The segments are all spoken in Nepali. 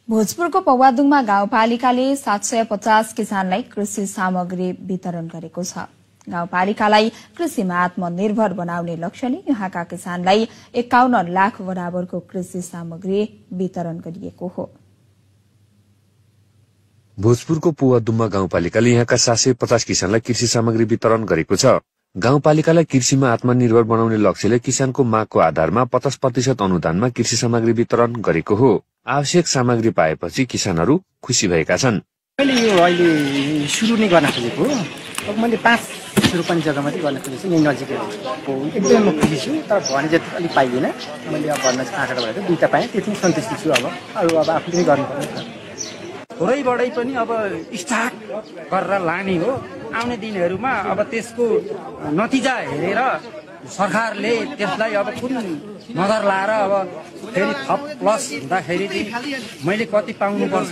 भोजपुरको पौवादुङमा गाउँपालिकाले 750 किसानलाई कृषि सामग्री वितरण गरेको छ। गाउँपालिकालाई कृषिमा आत्मनिर्भर बनाउने लक्ष्यले यहाँका किसानलाई 51 लाख बराबरको कृषि सामग्री वितरण गरिएको हो। भोजपुरको पौवादुङमा गाउँपालिकाले यहाँका 750 किसानलाई कृषि सामग्री वितरण गरेको छ। गाउँपालिकालाई कृषिमा आत्मनिर्भर बनाउने लक्ष्यले किसानको मागको आधारमा 50% अनुदानमा कृषि सामग्री वितरण गरेको हो। आवश्यक सामग्री पाएपछि किसानहरू खुसी भएका छन्। मैले यो अहिले सुरु नै गर्न खोजेको हो। अब मैले 5 रोपनी जग्गामा चाहिँ गर्न खोजेको छु, यही नजिकै हो। एकदमै म खुसी छु, तर भने जति अलिक पाइएन। मैले अब भन्न आँकडा भएर 2टा पाएँ, त्यति सन्तुष्टि छु। अब आफूले गर्नुपर्छ। थोरैबाटै पनि अब स्टार्ट गरेर लाने हो। आउने दिनहरूमा अब त्यसको नतिजा हेरेर सरकारले त्यसलाई अब कुन नजर लाएर अब फेरि थप प्लस हुँदाखेरि चाहिँ मैले कति पाउनुपर्छ,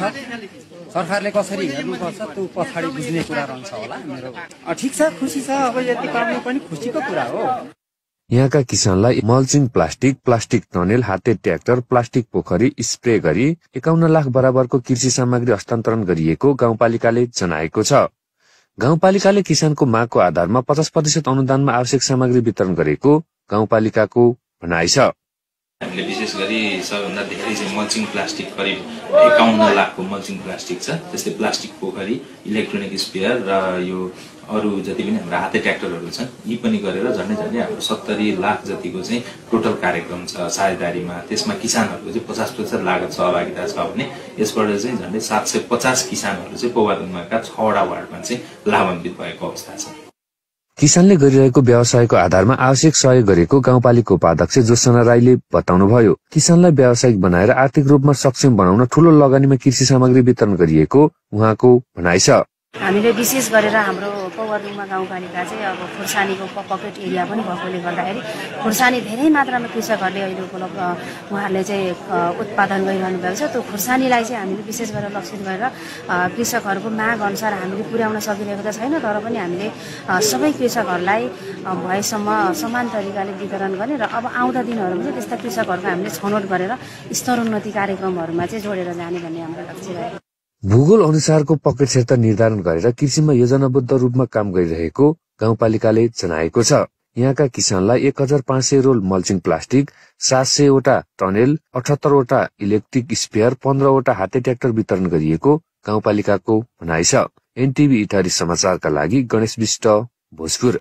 सरकारले कसरी हेर्नुपर्छ, त्यो पछाडि बुझ्ने कुरा रहन्छ होला मेरो। ठिक छ, खुसी छ। अब यति पाउनु पनि खुसीको कुरा हो। यहाँका किसानलाई मल्चिङ प्लास्टिक टनेल, हाते ट्र्याक्टर, प्लास्टिक पोखरी स्प्रे गरी 51 लाख बराबरको कृषि सामग्री हस्तान्तरण गरिएको गाउँपालिकाले जनाएको छ। गाउँपालिकाले किसानको मागको आधारमा 50% अनुदानमा आवश्यक सामग्री वितरण गरेको गाउँपालिकाको भनाइ छ। हामीले विशेष गरी सबभन्दा धेरै चाहिँ मल्चिङ प्लास्टिक करिब 51 लाखको मल्चिङ प्लास्टिक छ। त्यस्तै प्लास्टिक पोखरी, इलेक्ट्रोनिक स्पेयर र यो अरू जति पनि हाम्रो हाते ट्र्याक्टरहरू छन्, यी पनि गरेर झन्डै हाम्रो 70 लाख जतिको चाहिँ टोटल कार्यक्रम छ साझेदारीमा। त्यसमा किसानहरूको चाहिँ 50% लागत सहभागिता छ भने यसबाट चाहिँ झन्डै 750 किसानहरू चाहिँ पौवादुङमाका 6वटा वार्डमा चाहिँ लाभान्वित भएको अवस्था छ। किसानले गरिरहेको व्यवसायको आधारमा आवश्यक सहयोग गरेको गाउँपालिका उपाध्यक्ष जोसना राईले बताउनुभयो। किसानलाई व्यावसायिक बनाएर आर्थिक रूपमा सक्षम बनाउन ठूलो लगानीमा कृषि सामग्री वितरण गरिएको उहाँको भनाइ छ। हामीले विशेष गरेर हाम्रो पौवादुङमा गाउँपालिका चाहिँ अब खुर्सानीको पकेट एरिया पनि भएकोले गर्दाखेरि खुर्सानी धेरै मात्रामा कृषकहरूले अहिले उपलब्ध उहाँहरूले चाहिँ उत्पादन गरिरहनु भएको छ। त्यो खुर्सानीलाई चाहिँ हामीले विशेष गरेर लक्षित गरेर कृषकहरूको माग अनुसार हामीले पुर्याउन सकिरहेको त छैन, तर पनि हामीले सबै कृषकहरूलाई भएसम्म समान तरिकाले वितरण गर्ने र अब आउँदा दिनहरूमा चाहिँ त्यस्ता कृषकहरूको हामीले छनौट गरेर स्तरोन्नति कार्यक्रमहरूमा चाहिँ जोडेर जाने भन्ने हाम्रो लक्ष्य रहेको छ। भूगोल अनुसारको पकेट क्षेत्र निर्धारण गरेर कृषिमा योजनाबद्ध रूपमा काम गरिरहेको गाउँपालिकाले जनाएको छ। यहाँका किसानलाई 1500 रोल मल्चिङ प्लास्टिक, 700 वटा टनेल, 78 वटा इलेक्ट्रिक स्पेयर, 15 वटा हाते ट्र्याक्टर वितरण गरिएको गाउँपालिकाको भनाइ छ। एनटिभी इटारी समाचारका लागि गणेश विष्ट, भोजपुर।